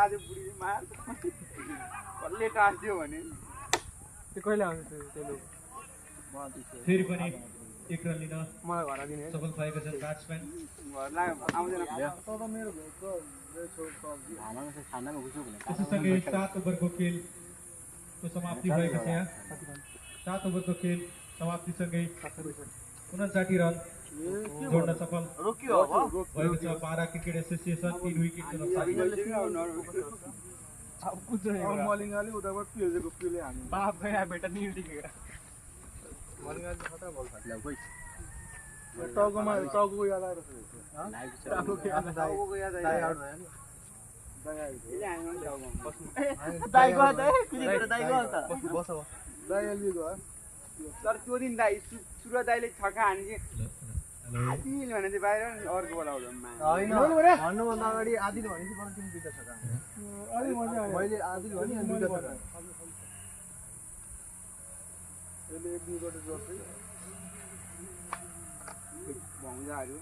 आज बुढी मार कसले टाँस्यो भने त्यो कहिले आउँछ त्यो लु फेरि पनि एक रन लिन मलाई घर दिने सफल भएका छन् ब्याट्सम्यान घरलाई आउँदैन त्यसैसँगै 7 ओभरको खेलको समाप्ति भएको छ यहाँ 7 ओभरको खेल समाप्तिसँगै 59 रन जोड्न सफल भएको छ पारा क्रिकेट एसोसिएसन 3 विकेटको नोक्सान मलिङ्गाले उताबाट पिएजेको पिले हामी बाप गया बेटा नि टिकेर मलिङ्गाले खतरा बल थाल्यो कोही टाउको याद आएर टाउको याद आयो दाइ गयो त कुदिएर दाइ गयो त बस दाइ अलि गयो तर त्यो दिन दाइ सुरज दाइले छक्का हाने कि आदिल भने चाहिँ बाहिर अर्को बोलाउँदा होइन भन्नुभन्दा अगाडि आदिल भनेपछि बरु तिमी दुईटा छक्का अलि मजा आयो मैले आदिल भने अनि दुईटा छक्का यसले एक दुई गरे जस्तै भौजाहरू